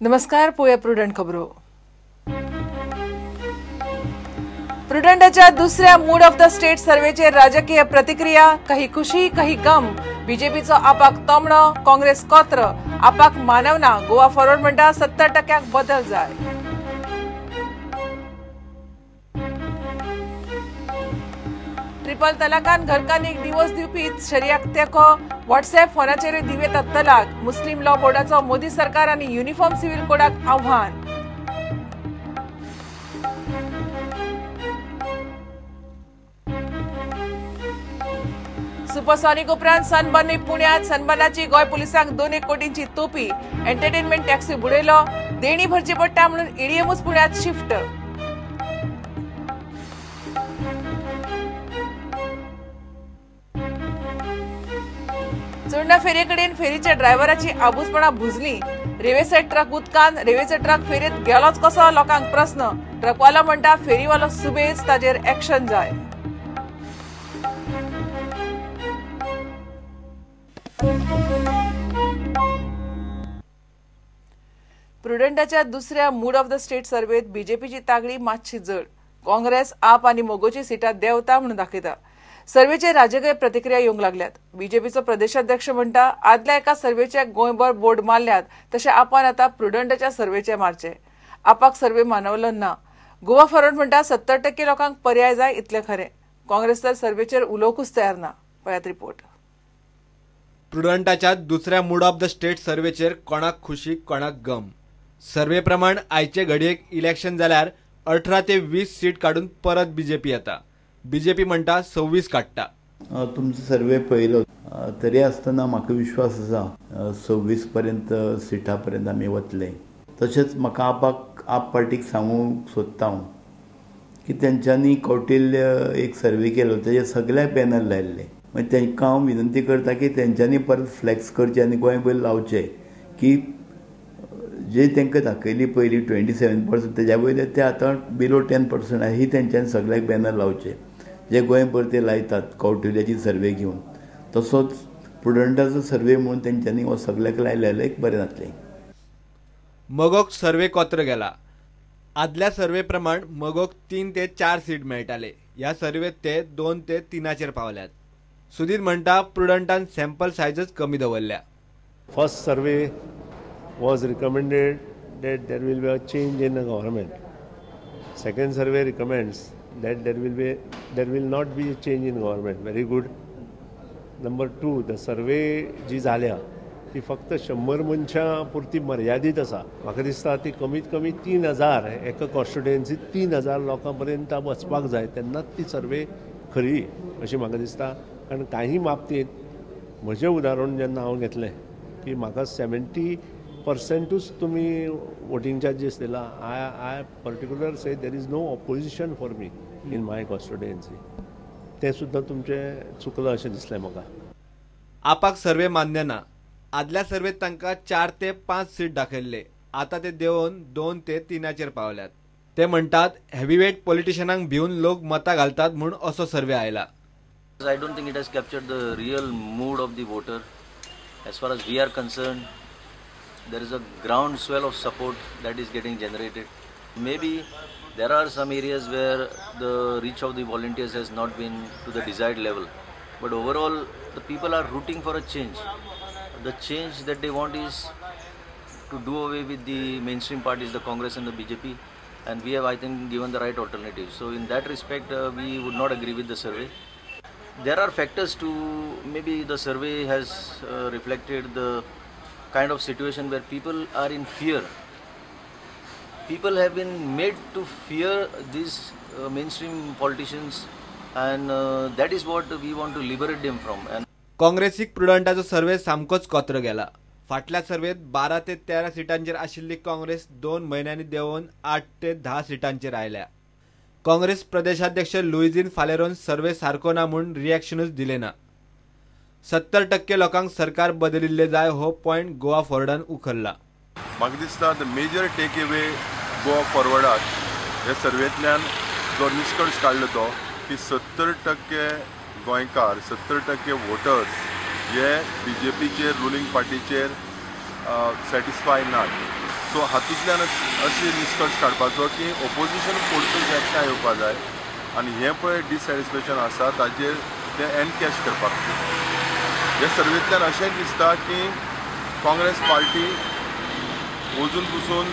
नमस्कार, पळोवया प्रुडंट खबरो. प्रुडंटाच्या दुसऱ्या मूड ऑफ the state सर्वेचेर राजकीय प्रतिक्रिया. काही खुशी काही गम. बीजेपीचो आपाक तोमणो, काँग्रेस कोत्र, आपाक मानवना. गोवा फॉरवर्ड म्हणटा 70% बदल जाय. ट्रिपल तलाकान घरकान्नीक डिवोर्स दिवपी शरियाक तेंको. व्हॉट्सएप फोनाचेरूय दिवं येता तलाक. मुस्लीम लॉ बोर्डाचो मोदी सरकार आनी युनिफॉर्म सिव्हिल कोडाक आव्हान. सुपरसॉनिक उपरांत सनबर्नूय पुण्यात. सनबर्नाची गोंय पुलिसांक 2 कोटींची तोपी. एंटरटेनमेंट टॅक्सी बुडयलो. देणी भरची पडटा म्हणून ईडीएमूच पुण्यात शिफ्ट. चोडणा फेरयेकडेन फेरीच्या ड्रायव्हराची आबूजपणा भुजली. रेवेचे ट्रक उदकान. रेवेचो ट्रक फेरयेत गेलोच कसो लोकांक प्रस्न. ट्रकवालो म्हणटा फेरीवालो सुबेज, ताजेर एक्शन जाय. प्रुडंटाच्या दुसऱ्या मूड ऑफ the state सर्वेत बीजेपीची तागडी मातशी जड. काँग्रेस, आप आनी मोगोची सिटां देंवता म्हणून दाखयता. सर्वेचेर राजकीय प्रतिक्रिया येवंक लागल्यात. बीजेपीचो प्रदेशाध्यक्ष म्हणटा आदल्या एका सर्वेचे गोंयभर बोर्ड मारल्यात तशें आपान आतां प्रुडंटाच्या सर्वेचे मारचे. आपाक सर्वे मानवलो ना. गोवा फॉरवर्ड म्हणटा 70% लोकांक पर्याय जाय इतलें खरें. काँग्रेस तर सर्वेचेर उलोवंकूच तयार ना. पळयात रिपोर्ट. प्रुडंटाच्या दुसऱ्या मूड ऑफ the state सर्वेचेर कोणाक खुशी कोणाक गम. सर्वे प्रमाण आयचे घडयेक इलेक्शन जाल्यार 18 ते 20 सीट काडून परत बीजेपी येता. बीजेपी म्हणटा 26 काडटा. तुमचो सर्वे पळयलो तरी आसतना म्हाका विश्वास आसा 26 पर्यंत सिटा पर्यंत आमी वतले. तशेंच म्हाका आपाक आप पार्टीक सांगूंक सोदता हांव की तेंच्यांनी कौटिल्य एक सर्वे केलो, तेजे सगळे बॅनर लायिल्ले. मागीर तांकां हांव विनंती करता की तेंच्यांनी परत फ्लॅक्स करचे आनी गोंयभर लावचे की जे तांकां दाखयली पयली 27% तेज्या वयले ते आतां बिलो 10% आहा. ही तेंच्यांनी सगळ्याक बॅनर लावचे जे गोंयभर ते लायतात कौटिल्याची सर्वे घेवन. तसोच प्रुडंटाचो सर्वे म्हणून तेंच्यांनी हो सगळ्याक लायले जाल्यार एक बरें जातलें. मगोक सर्वे कोत्र गेला. आदल्या सर्वे प्रमाण मगोक 3 ते 4 सीट मेळटाले. ह्या सर्वेत ते 2 ते 3 पावल्यात. सुधीर म्हणटा प्रुडंटान सॅम्पल सायजच कमी दवरल्या. First survey was recommended that there will be a change in the government. Second survey recommends that there will not be a change in government. Very good. Number 2, the survey जी जाल्या ती फक्त 100 मनशां पुरती मर्यादीत आसा. म्हाका दिसता ती कमीत कमी 3000 एका कॉन्स्टिट्युएन्सीत 3000 लोकां पर्यंत वचपाक जाय तेन्नाच ती सर्वे खरी अशी म्हाका दिसता. कारण काही बाबतींत म्हजें उदाहरण जेन्ना हांव घेतलें की म्हाका 70% तुमी वोटींग चार्जीस दिला. I particular say there is no opposition for me in my constituency. तें सुद्दां तुमचें चुकलां अशें दिसलें म्हाका. आपाक सर्वे मान्य ना. आदल्या सर्वेत तांकां 4 ते 5 सीट दाखयल्ले. आतां ते देंवोवन 2 ते 3 पावल्यात. ते म्हणटात हेवीवेट पॉलिटिशनांक भिवन लोक मतां घालतात म्हूण असो सर्वे आयला. I don't think it has captured the real mood of the voter. As far as we are concerned, there is a groundswell of support that is getting generated. Maybe there are some areas where the reach of the volunteers has not been to the desired level. But overall, the people are rooting for a change. The change that they want is to do away with the mainstream parties, the Congress and the BJP, and we have, I think, given the right alternative. So in that respect, we would not agree with the survey. There are factors to, maybe the survey has reflected the kind of situation where people are in fear. People have been made to fear these mainstream politicians, and that is what we want to liberate them from. And काँग्रेसीक प्रुडंटाचो survey सामकोच कोत्र गेला. फाटल्या सर्वेत 12 ते 13 सिटांचेर आशिल्ली काँग्रेस 2 म्हयन्यांनी देंवोवन 8 ते 10 सिटांचेर आयल्या. काँग्रेस प्रदेशाध्यक्ष लुईझिन फालेरोन सर्वे सारको ना म्हूण रिएक्शनूच दिलें ना. 70% लोकांक सरकार बदलिल्लें जाय हो पॉयंट गोवा फॉरवर्डान उखल्ला. म्हाका दिसता the major take away Goa फॉरवर्डाक ह्या सर्वेंतल्यान जो निश्कर्श काडलो तो की 70% गोंयकार, 70% वोटर्स हे बीजेपीचेर, रुलिंग पार्टीचेर सॅटिस्फाय नात. सो हातूंतल्यान अशें निश्कर्श काडपाचो की ओपोजिशन फोर्सीस एकठांय येवपा जाय आनी हें पळय डिसॅटिस्फेक्शन आसा ताजेर तें एनकॅश करपाक जाय. हे सर्वेंतल्यान अशें दिसता की काँग्रेस पार्टी अजून पसून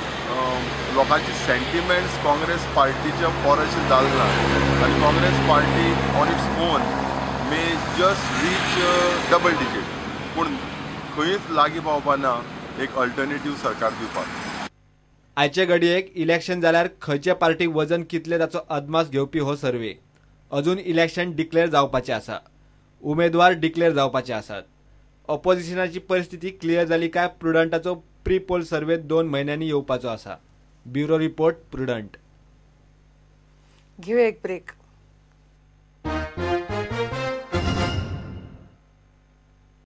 लोकांची सेंटिमेंट्स काँग्रेस पार्टीच्या फॉर अशें जालें ना आनी Congress party on its own may just reach double digit, पूण खंयच लागीं पावपा ना एक अल्टरनेटीव सरकार दिवपाक. आयचे घडयेक इलेक्शन जाल्यार खंयचे पार्टीक वजन कितले ताचो अदमास घेवपी हो सर्वे. अजून इलेक्शन डिक्लेअर जावपाचें आसा, उमेदवार डिक्लेअर जावपाचे आसात. ऑपोजिशनाची परिस्थिती क्लियर जाली काय प्रुडंटाचो प्री पोल सर्वे 2 म्हयन्यांनी येवपाचो आसा. Bureau report, Prudent. घेवया एक ब्रेक.